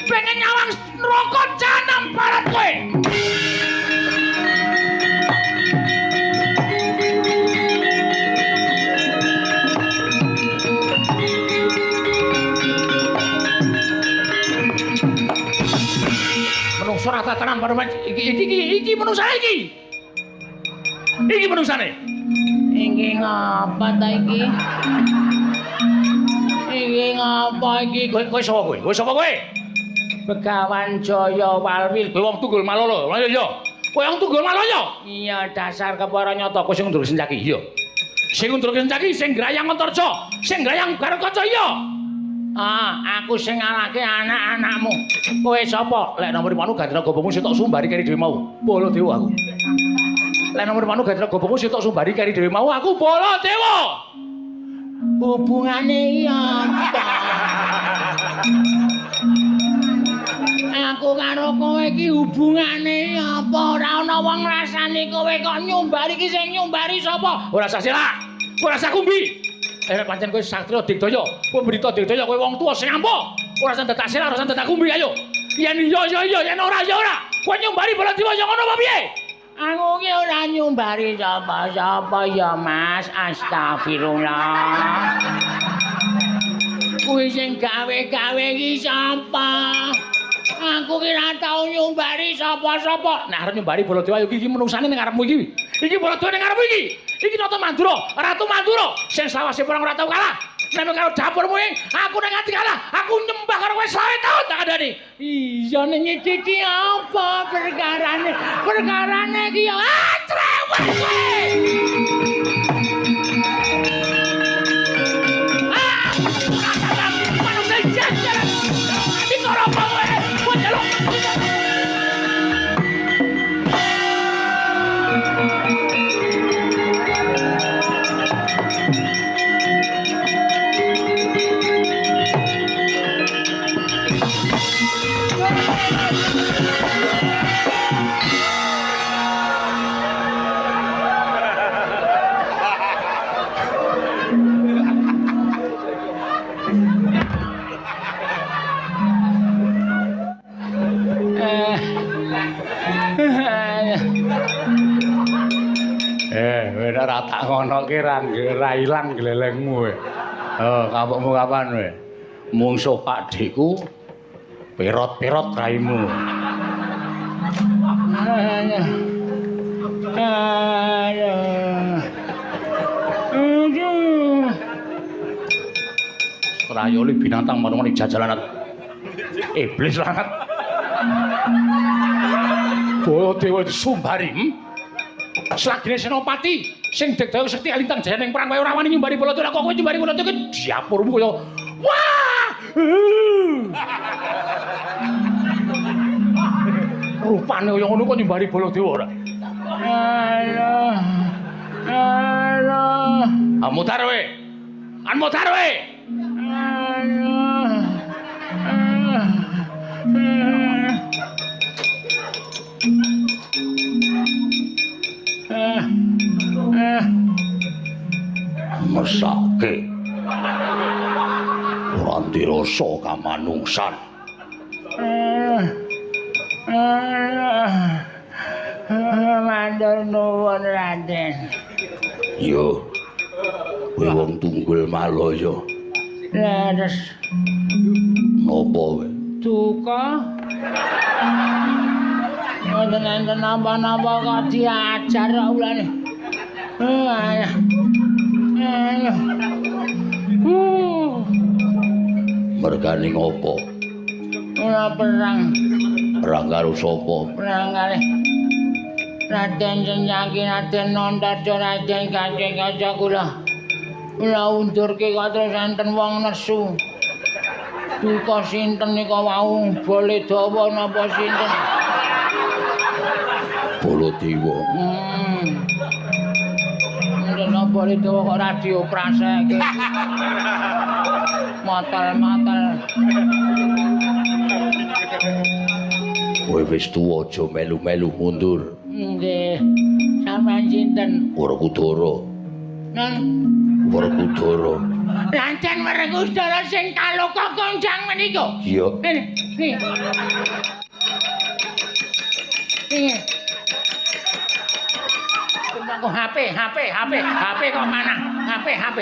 Pengen nyawang neraka jahanam barat kowe. Menungso ora tatanan padha iki iki iki menungsane iki. Iki menungsane. Iki ngapa ta iki? Iki ngapa iki? Kowe kowe sapa kowe? Kowe sapa kowe? Begawan Jaya Walwil. Kowe wong Tunggul Malala. Ayo ya. Kowe wong Tunggul Malaya. Iya, dasar kepara Nyata kowe sing ngundurke Sencaki. Iya. Sing ngundurke Sencaki sing grayang Antarja, sing grayang Garukaca iya. Ah, aku sing ngalahke anak-anakmu. Kowe sapa? Lek nomor 5 gandra gobomu sing tok sumbari keri dhewe mau. Baladewa aku. Lek nomor 5 gandra gobomu sing tok sumbari keri dhewe mau, aku Baladewa. Hubungane iya apa? Aku karo kowe iki hubungane apa? Ora ana wong ngrasani kowe kok nyumbari iki sing nyumbari sapa? Ora usah selak. Ora usah kumbi. Eh pancen kowe satriya digdaya, kowe mbrita digdaya, kowe wong tuwa sing ampuh. Ora usah dadak selak, ora usah dadak kumbi ayo. Yen iya iya iya, yen ora ya ora. Kowe nyumbari Baladewa ya ngono apa piye? Aku ki ora nyumbari sapa-sapa ya, Mas. Astagfirullah. Kuwi sing gawe-gawe iki sapa? Aku ki ora tau nyumbari sapa-sapa. Nah, arep nyumbari Baladewa iki iki menungsane ning ngarepmu iki. Iki Baladewa ning ngarepmu iki. Iki Nata Mandura, Ratu Mandura sing selawase perang ora tau kalah. Nek karo dapurmu ing, aku nek nganti kalah, aku nyembah karo kowe 20 taun tak kandhani. Iya ning iki iki apa perkarane? Perkarane iki ya ah Cerewet kowe. Ah, manungsa jajar. Iki ora apa kowe? Kowe njaluk. Eh, ora tak ngonoke ra ilang glelengmu kowe. Oh, kapokmu kapan kowe? Mungsuh Pakdheku perot-perot raimu. Aduh. Aduh. Rayoli binatang marang jajalan iblis lanat. Baladewa disumbari. Selagine Senopati sing digdaya sekti alintang jaya ning perang kowe ora wani nyumbari Baladewa kok kowe nyumbari Baladewa ki dapurmu kaya wah. Rupane kaya ngono kok nyumbari Baladewa ora. Aduh. Aduh. Amutar kowe. Amutar kowe. Aduh. Mesake. Ora ndirasa kamanungsan. Matur nuwun Raden. Yo. Kowe wong Tunggul Malaya. Leres. Napa kowe? Duka. Wonten enten napa-napa kok diajar kok ulane. Mergane ngopo? Ora perang. Perang karo sapa? Perang kalih Raden Sencaki, Raden Antarja, Raden Kaca kula. Kula undurke kok terus enten wong nesu. Duka sinten nika wau Baladewa napa sinten? Baladewa. Enten Baladewa kok ora diopraseke. Matal-matal. Kowe wis tuwa aja melu-melu mundur. Nggih. Sampeyan sinten? Werkudara. Nang Werkudara. Raden Werkudara sing kaloka konjang menika. Iya. Ngene, niki. Niki. Aku HP, HP, HP, HP kok mana? HP, HP.